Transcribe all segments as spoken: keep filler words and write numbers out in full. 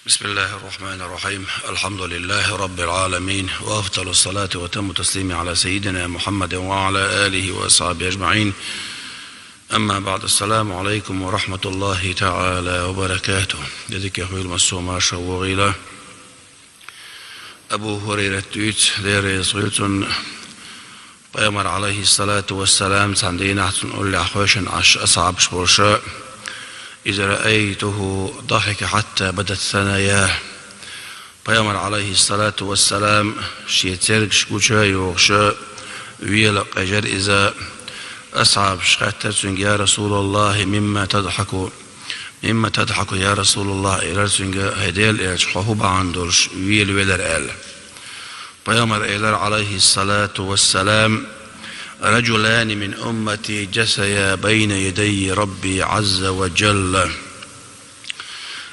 بسم الله الرحمن الرحيم. الحمد لله رب العالمين، وأفضل الصلاة وأتم التسليم على سيدنا محمد وعلى آله وأصحابه أجمعين. أما بعد، السلام عليكم ورحمة الله تعالى وبركاته. Дедике хуьлу массо марша вогӀийла. Абу Хурайрат дуьйцу, Дела реза хуьлда цунна, Пайхамар, алейхиссалату вассалам, цхьана дийнахь цунна уллехь хевшина Ӏаш асхьабаш болуша, иза раайтуху дахика хьатта бадат саная. Пайхамар, алейхиссалату вассалам, шен цергаш гуча а йохуша, вела къежира иза. Асхьабаш хаьттира цуьнга: «Я Расулаллахи, мимма тадхаку?» «Мимма тадхаку, я Расулаллах?» — элира цуьнга, хӀай Делан элча, хьо хӀун бахьана долуш вела велара аьлла. Пайхамар элира, алейхиссалату вассалам: «Раджулани мин уммати джасая байна ядайи Рабби азза ва джалла».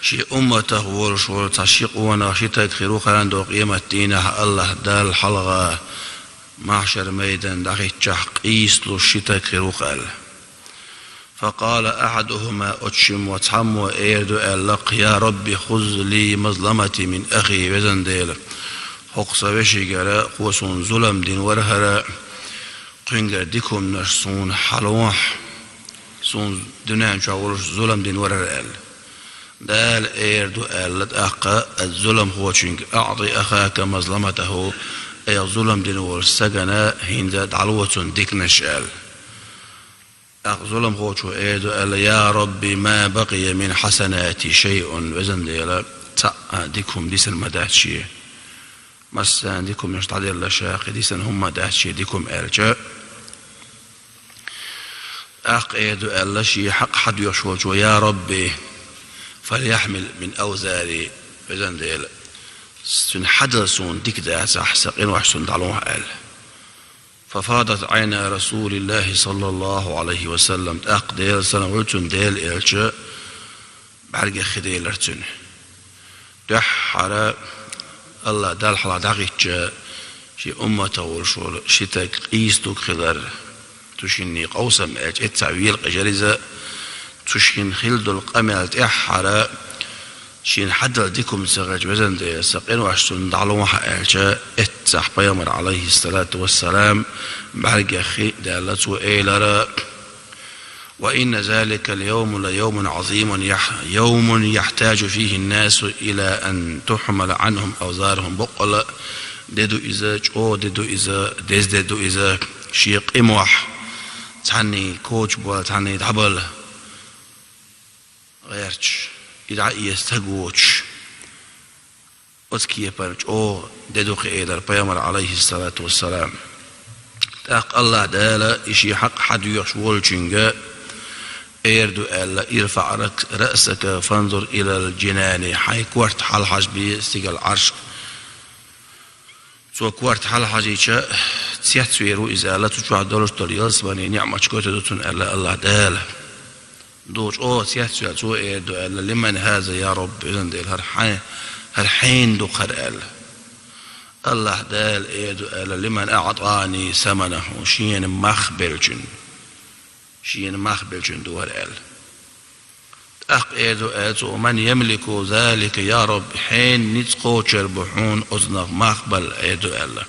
Шен умматах волуш волу цхьа ши къонах, ши таг хир ву хьуна къематдийнахь Аллах Далла хьалха, махьшар майдан дӀахӀиттичахь къийсалуш ши таг хир ву аьлла. Факъала ахьадухума, оцу шиммо цхьаммо эр ду аьлла: «Я Рабби, хуз ли мазламати мин ахи», везан Дела, хӀокху сан вешигара хӀокхо суна зулам дина вара хӀара, кхуьнгара дика хӀуманаш суна хьалахь, суна дуьнен чохь волуш зулам дина вара хӀара аьлла. Дала эр ду аьлла тӀаккха оцу зуламхочуьнга: «АӀти ахака мазламатаху», айхьа зулам дина волчу стагана хӀинца дӀало цунна диканаш аьлла. ТӀаккха зуламхочо эр ду аьлла: «Я Рабби, ма бакъия мин хьасанати шайъун», везан Дела, цхьа а дика хӀума дисина ма дац шен. Массарна дика хӀуманаш дӀаделла ша, кхин дисина хӀума ма дац шен дика хӀума аьлча. ТӀаккха эр ду аьлла шен хьакъ хьадоьхуш волчо: «Я Рабби, фальяхьмил мин аузари», везан Дела, цуьнан хьадал суна дика дацахь, сан къинош цунна дӀалохьа аьлла. Фафадат Ӏайна Расулиллахи саллаллаху Ӏалайхи ва саллам, тӀаккха Делан салам хуьлда цунна, Делан элча бӀаьргех хи делира цуьнан. Дуьххьара Аллах Далла хьалха дӀахӀиттича, шен умматах волуш волу ши таг къийса стаг хилар, цу шинна къовсам аьлча, эццахь вела къежира иза, цу шинна хилла долу къамел тӀаьххьара, шена хьадала дика хӀума ца хилча, везан Дела, сан къинош цунна дӀалохьа аьлча, эццахь Пайхамар, Ӏалайхиссалату вассалам, бӀаьргех хи даьлла, цо элира: «Ва инна заликал йовма ла йовмун Ӏазимун, яхь-, йовмун яхьтаджу фихи ннасу ила ан тухьмала Ӏанхум авзарухум». Боккъала де ду иза, чӀогӀа де ду иза, деза де ду иза, шен къимохь цхьанний коча бала, цхьанний дӀабала гӀерташ, и дӀаэца стаг воцуш, оцу кепара чӀогӀа де ду кхин, элира Пайхамар, Ӏалайхиссалату вассалам. ТӀаккха Аллах Дала и шен хьакъ хьадоьхуш волчуьнга эр ду аьлла: «ИрфаӀ рак-, раъсака фанзур илал джинани», хьайн корта хьалахьажабе стигала Ӏаршка. Цо корта хьалахьажийча, цецвер ву иза аьлла, цу чохь долуш долу ялсаманин ниӀматаш гойтур ду цунна аьлла Аллах Дала. Дукха чӀогӀа цецваьлла, цо эр ду аьлла: «Лиман хаза, я Рабби?» Везан Дела, хӀара хьайн, хӀара хьенан ду хӀара аьлла. Аллах Дала эр ду аьлла: «Лиман аӀтани саманаху», шена мах беллачуьнан. Шена мах беллачуьнан ду хӀара аьлла. ТӀаккха эр ду аьлла цо: «Ман ямлику залика, я Рабби, хьенан ницкъ кхочур бу хьуна оцунах мах бала?» эр ду аьлла.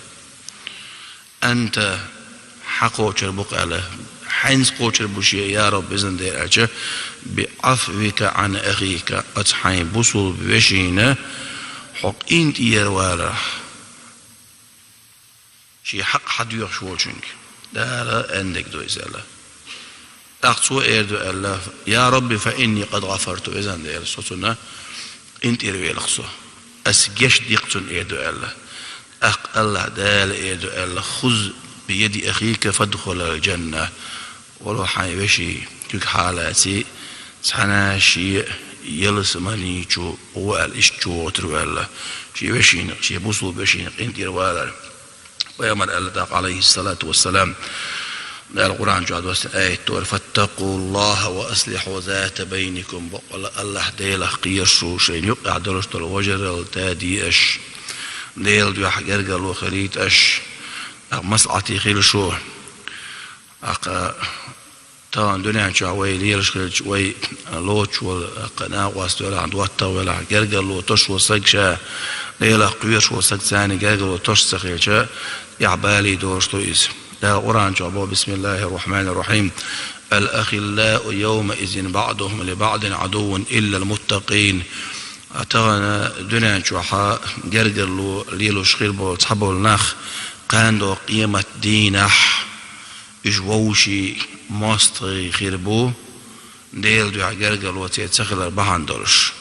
«Анта, хьан кхочур бу-кх», аьлла. «Хьенца кхочур бу шен, я Рабби, везан Дела?» аьлча: «Би Ӏафвика Ӏан ахика, оцу хьайн бусулба вешина хьо къинтӀера валарах». Шен хьакъ хьадоьхуш волчуьнга Дала аьннарг ду иза аьлла. ТӀаккха цо эр ду аьлла: «Я Рабби, фа инни къад гӀафарту», везан Дела, со цунна къинтӀера велахь со. Ас гечдикх цунна, эр ду аьлла. ТӀаккха Аллах Дала эр ду аьлла: «Хуз би яди ахика фадхулал джанна». Вало хьайн вешин куьг хьалаций, цхьана шен ялсамани чу гӀо аьлла, иштта чу гӀо тӀера ваьлла. Шен вешина, шен бусулба вешина къинтӀера валар. Пайхамар аьлла тӀаккха, Ӏалайхиссалату вассалам, Дала Къуръан чохь доссина аят дора: «Фаттакъуллаха ва аслихьу зата байникум». Боккъала Аллах Делах кхераш шу, шайна юккъехь долуш долу важаралла тадийша, Делан дуьхьа гергарло хилийта аша, тӀаккха маслахьате хила шу. ТӀаккха Тахана дуьнен чохь вай лелаш хилча, вай лоцуш волу, накъост велахь, доттагӀа велахь, гергарло тосуш волу саг ша, Делах кхоьруш волу саг царна гергарло тосуш ца хилча, тӀехь балий долуш ду иза. Дала Къуръан чохь боху: «Бисмиллахир-рахманир-рахим. Ал-ахиллау йовмаизин баъдухум ли баъдин Ӏадуввун иллал муттакъин». Тахана дуьнен чохь гергарло лелош хир болу цхьаболу нах, кхана догӀу къемат дийнахь уьш вовшийн мостагӀий хир бу, Делан дуьхьа гергарло церан ца хилар бахьана долуш.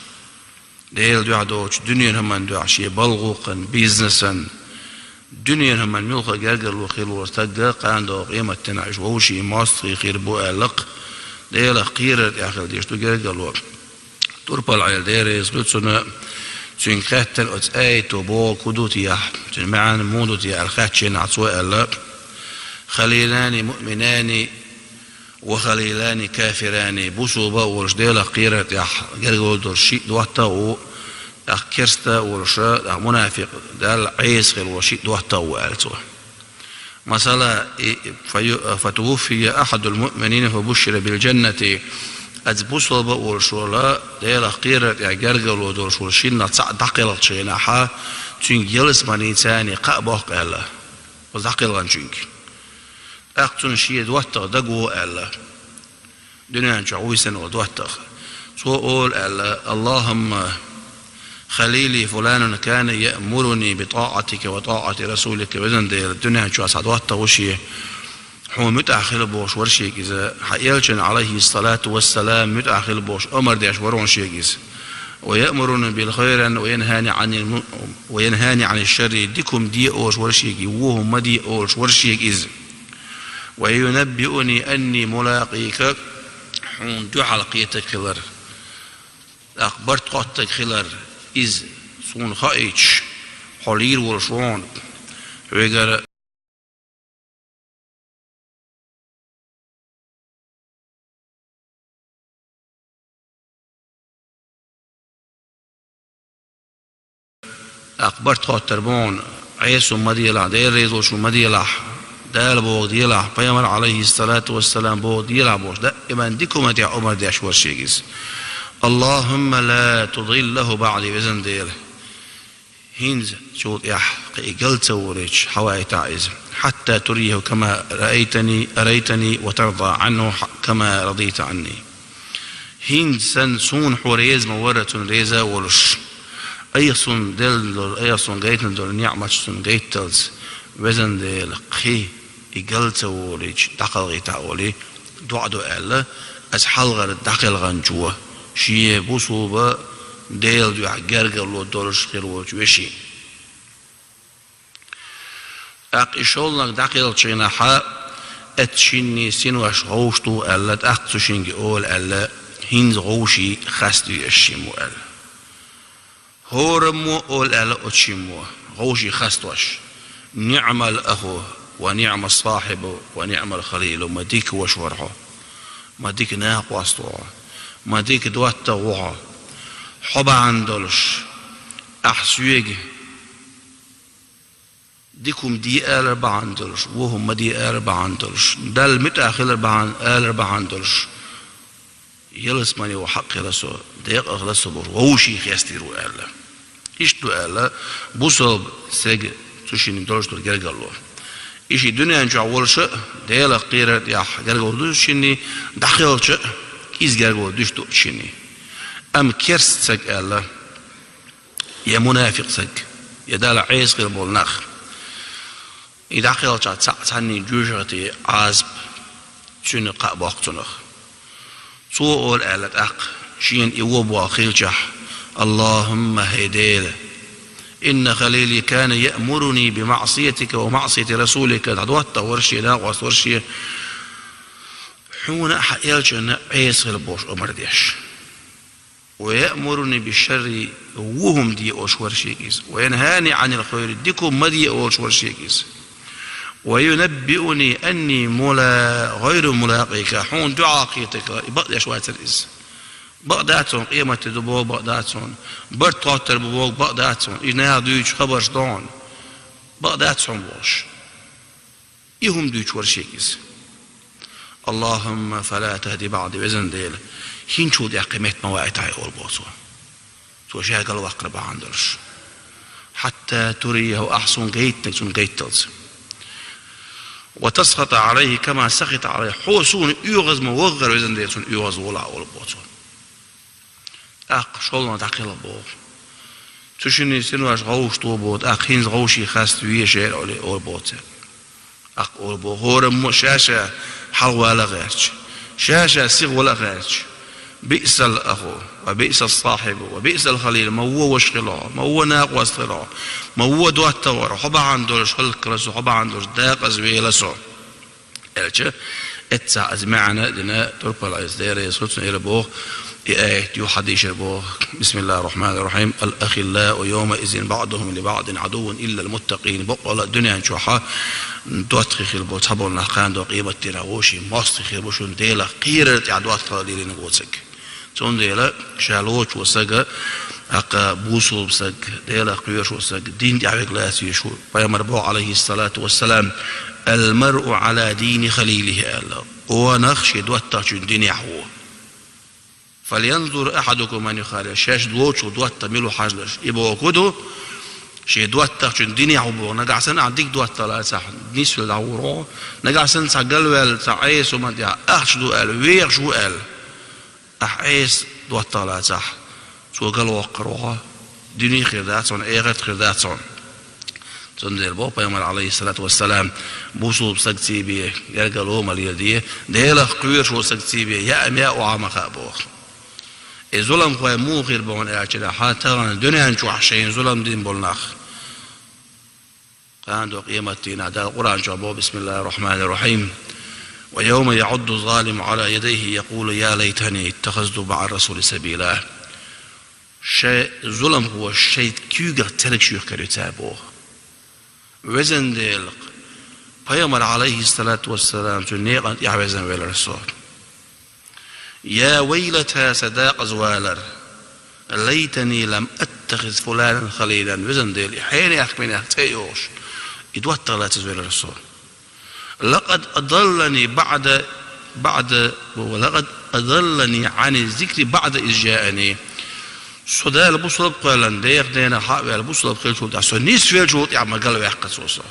Делан дуьхьа доцучу дуьненан хӀуманна дуьхьа, шен балхана, бизнесан, дуьненан хӀуманна муьлхха гергарло хир волу стаг, кхана догӀу къемат дийнахь уьш вовшийн мостагӀий хир бу аьлла-кх, Делах кхерар тӀехь хила дезаш ду гергарло. Турпал Ӏела, Дела реза хуьлда цунна, цуьнга хаьттина оцу аято бохург хӀун ду техьа, цуьнан маьӀна муха ду техьа аьлла хаьттича, цо аьлла: «Халилани муъминани ва халилани кафирани», бусулба а волуш, Делах кхерар тӀехь гергарло долуш шиъ доттагӀа а ву, тӀаккха керста а волуш, тӀаккха мунафикъ, Далла Ӏеса хир волу шиъ доттагӀа а ву аьлла цо. Масала, и, фа ю-, фа тувуффия ахьадул муъминина фа бушшира бил джаннати. Оцу бусулба а волуш волу, Делах кхерар тӀехь гергарло долуш волу шиннах цхьаъ дӀакхелхачу хенахь, цуьнга ялсамани царни кхаъ боккху аьлла, оцу дӀакхелхинчуьнга. ТӀаккха цунна шен доттагӀа дагавогӀу аьлла. Дуьнен чохь вуьйцина волу доттагӀа. Цо олу аьлла: «Аллахумма халили фуланун кана яъмуруни би таъатика ва таъати расулика», везан Дела, дуьнен чохь цхьа доттагӀа ву шен, хьуна муьтӀахь хила бохуш вара шега иза, хьан элчанна, Ӏалайхиссалату вассалам, муьтӀахь хила бохуш омра деш вара хьуна шега иза. «Ва яъмуруни бил хайри ва янхани Ӏанил му-, ва янхани Ӏаниш шарри», дика хӀума де олуш вара шега, вон хӀума ма де олуш вара шега иза. «Ва юнаббиуни анни мулакъика», хьуна дуьхьал кхетарг хилар, тӀаккха барт хоттарг хилар, иза суна хаийтуш, хьо лийр волуш ву хьуна, хьоьгара тӀаккха барт хоттар бу хьуна, Ӏеса хӀума ма делахь, Дела реза волчу хӀума ма делахь, Дала бохург делахь, Пайхамар, Ӏалайхиссалату вассалам, бохург делахь бохуш, даиман дика хӀуманна тӀехь омра деш вара шега иза. «Аллахумма ла тудиллаху баъди», везан Дела, хӀинца цул тӀаьхьа кхин и гал ца волуьйтуш, хьаваийтахь иза. «Хьатта турияху кама раайтани, арайтани ва тарда Ӏанху кама радийта Ӏанни». ХӀинца санна суна хьо реза ма вара, цунна реза а волуш, айхьа суна делла долу, айхьа суна гайтина долу ниъматаш цунна гайталц, везан Дела, кхин и гал ца волуьйтуш, дӀакхалхийтахь олий, доӀа до аьлла, оцу хьалхара дӀакхелхинчо, шен бусулба, Делан дуьхьа гергарло долуш хир волчу вешин. ТӀаккха и шолгӀаниг дӀакхелхачу хенахь, оцу шинна синош гӀовш ду аьлла, тӀаккха цу шинга олу аьлла: «ХӀинца гӀовший хастадо ас шиммо», аьлла. ХӀораммо олу аьлла оцу шиммо, гӀовший хастадеш: «Ниъмал аху, ва ниъмас сахьибу, ва ниъмал халилу», ма дика ваша вара хьо, ма дика накъост ву хьо, ма дика доттагӀа ву хьо, хьо бахьана долуш, ахь соьга дика хӀума де алар бахьана долуш, вон хӀума ма де алар бахьана долуш, Далла муьтӀахь хилар бахьана, алар бахьана долуш, ялсамане ван хьакъ хила со, декъа хила со бохуш, вовший хестийр ву аьлла. Иштта ду аьлла, бусалба стеган цу шинна долуш долу гергарло. И ши дуьнен чохь волуш а, Делах кхерар тӀехь гергарло ду шинний, дӀакхелча а, иза гергарло дуьш ду шинний. Амма керста стаг аьлла, я мунафикъ стаг, я Далла Ӏеса хир болу нах. И дӀакхелчахь цхьаъ цхьанний жоьжахати Ӏазап цуьнан кхаъ боккху цунах. Цо олу аьлла тӀаккха, шена и вон боху хилчахь: «Аллахумма, хӀей Дела, инна халили кана яъмуруни би маъсиятика ва маъсияти расулика», дӀадоттагӀа вара шен, накъост вара шен, хьуна а хьан элчанна а Ӏеса хила бохуш омра деш. «Ва яъмуруни бишшарри», вон хӀума де олуш вара шега иза. «Ва янхани Ӏанил хайри», дика хӀума ма де олуш вара шега иза. «Ва юнаббиуни анни мула-, гӀайру мулакъика», хьуна дуьхьал кхетарг хилар, и бакъдеш вацара иза. Бакъ дац хьуна, къематде ду боху бакъ дац хьуна, барт хоттар бу боху бакъ дац хьуна, и наха дуьйцу хабарш ду хьуна, бакъ дац хьуна бохуш. И хӀума дуьйцуш вара шега иза. اللهم فلا تهد بعدي, везан Дела, хӀинцул тӀехь кхин метта ма вайтахь, олу боху цо. Цо ша галваккхар бахьана долуш. حتى تريه, ахь суна гайтинарг цунна гайталц. وتسخط عليه كما سخطت علي, хьо суна оьгӀаз ма ваххара, везан Дела, цунна оьгӀаз волахь, олу боху цо. ТӀаккха шолгӀа дӀакхелха боху. Цу шинна синош гӀовшадо боху, тӀаккха хӀинца гӀовший хаста везаш вара олий, олу боху цара. ТӀаккха олу боху, хӀораммо ша-ша хьалавала гӀерташ, ша-ша сиха вала гӀерташ. بئس الأخ وبئس الصاحب وبئس الخليل, ма вон ваша хилла хьо, ма вон накъост хилла хьо, ма вон доттагӀа вара, хьо бахьана долуш хӀаллакьхилла со, хьо бахьана долуш декъаза вела со. Аьлча, эццахь иза маьӀна а дина, турпал Ӏеса дера, иза хуьцуш ира боху, и аят юха хьадийшира боху. بسم الله الرحمن الرحيم. الأخلاء يومئذ بعضهم لبعض عدو إلا المتقين. Бакъволу дуьнен чохь доттагӀий хилла болу цхьаболу нах кхана къематдийнахь вовшийн мостагӀий хир бу, шуна Делах кхерар тӀехь доттагӀалла диллинарг воцург. Цундела ша лоцуш волу стаг, тӀаккха бусулба стаг, Делах кхоьруш волу стаг, дин тӀехь верг лаца везаш ву. Пайхамара боху, Ӏалайхиссалату вассалам: المرء على دين خليله, аьлла. Къонах шен доттагӀчун динехь ву. فلينظر أحدكم من يخالل. Шаьш лоцуш волу доттагӀа мила ву хьажалаш. И бохург хӀун ду? Шен доттагӀчун динехь ву боху. Нагахь санна ахь дика доттагӀа лацахь, нисвелла дӀагӀур ву хьо. Нагахь санна цхьа галваьлла, цхьа Ӏеса хӀума тӀехь ахча ду аьлла, вехаш ву аьлла, ахь Ӏеса доттагӀа лацахь, цо галвоккхур ву хьо. Дуьне хир дац хьуна, эхарт хир дац хьуна. Цундела боху Пайхамара, Ӏалайхиссалату вассалам: бусулба стагций бен гергарло ма леладе, Делах кхоьруш волу стагций бен яа меа охьа ма хаьа боху. И зуламхой муха хир бу хьуна аьлча, хьан тахана дуьнен чохь шайна зулам дина болу нах. Кхана къематдийнахь Дала Къуръан чохь боху: بسم الله الرحمن الرحيم. ويوم يعض الظالم على يديه يقول يا ليتني اتخذت مع الرسول سبيلا. Шайн зуламхоша шайн куьйгах цергаш юьхкур ю цара боху. Везан Дела, Пайхамар, Ӏалайхиссалату вассалам, цуьнан некъан тӀехь везна велара со. يا ويلتى, сан декъаза валар. ليتني لم أتخذ فلانا خليلا. Везан Дела, и хьенех-минех цӀе а йохуш, и доттагӀа лацаза велара со. لقد أضلني بعد، بعد، ولقد أضلني عن الذكر بعد إذ جاءني. Со Дала бусалба кхоьллина, деха денахь хьа а ваьлла, бусалба хиллачул тӀаьхьа, со нисвеллачул тӀаьхьа ма галваьккха цо со.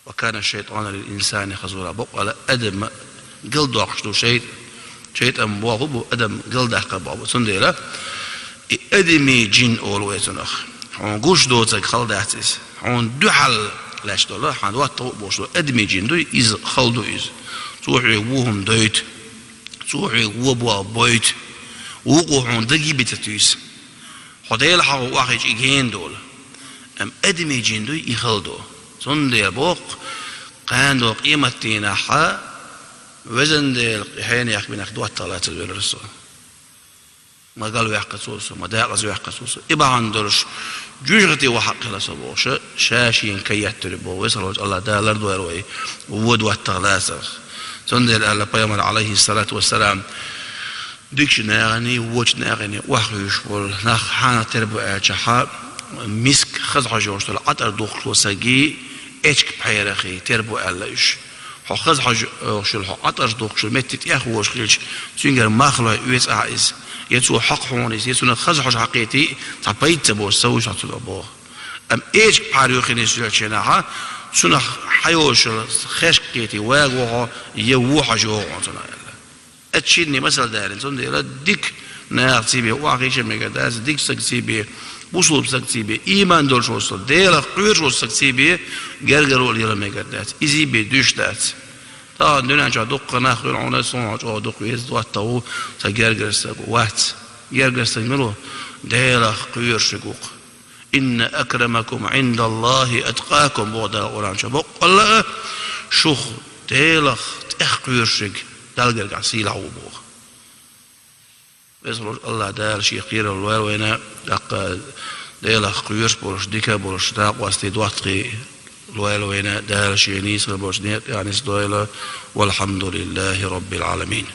وكان الشيطان للإنسان خذولا. Бакъволу адам галдоккхуш ду шайтӀа. ШайтӀан боху бу адам галдаккха боху бу. Цундела и адамийн жин олу вай цунах. Хьуна гуш доцург хала дац иза. Хьуна дуьхьал лаьтташ долу, хьан доттагӀа а бохуш долу адамийн жин ду, иза хала ду иза. Цо хьоьга вон хӀума дойту. Цо хьоьга вон боху бойту. Вукхо хьуна даги бита туьйсу. Хьо Дела хьахо охьахиъча и гена долу. Амма адамийн жин дуй и хала ду. Цундела боху, кхана къематдийнахь, везан Дела, и хьенех-минех доттагӀа лацаза велара со. Ма галваьккха цо со, ма декъаза ваьккха цо со. И бахьана долуш, жуьжгӀати ван хьакъ хила со бохуш, ша шена кайеттур боху. Веза хилла волчу АллахӀ Дала лардойла вай вон доттагӀа лацарх. Цундела аьлла Пайхамар, Ӏалайхиссалату вассалам, дикачу наханий, вочу наханий охьахуьйсуш волу нах хьанах тера бу аьлчахьа, миск хаза хьожа йолуш долу Ӏатар духкуш волу сагий эчка пхьерахий тера бу аьлла уьш. Хьо хаза хьожа йолуш йолу, хьо Ӏатар духкуш йолу метте тӀехволуш хилча, цуьнгара мах лой оьцу ахьа иза. Я цо хьокху хьуна иза, я цунах хаза хьожа хьакхетий, цхьа пайда ца бохуш, ца вуьйш хьо цунах боху. Амма эчка пхьар юххе нисвеллачу хенахьа, цунах хьайолуш йолу хешк кхетий вагаво хьо, я вон хьожа йогӀу хьуна цунах аьлла. Оцу шинне масал далийна, цундела дика нахаций бен охьахиъча мегар дац, дика стагций бен, бусалба стагций бен, ийман долуш волу стаг, Делах кхоьруш волу стагций бен гергарло а лела мегар дац, изий бен дуьйш дац. Тахана дуьнен чохь дуккха нах хуьлу хьуна, суна хьо чӀогӀа дукха веза, доттагӀа ву, сан гергара стаг ву. Вац, гергара стаг мила ву? Делах кхоьруш верг ву-кх. إن أكرمكم عند الله أتقاكم, боху Дала Къуръан чохь. Баккъалла а шух Делах тӀех кхоьруш верг Далла гергахь сийлахь ву боху. Веза волчу АллахӀ Дала Шен кхерар лойла вайна, тӀаккха Делах кхоьруш болуш, дика болуш, накъостий, доттагӀий лойла вайна, Дала Шен нийса болчу некъа тӀехь нисдойла. والحمد لله رب العالمين.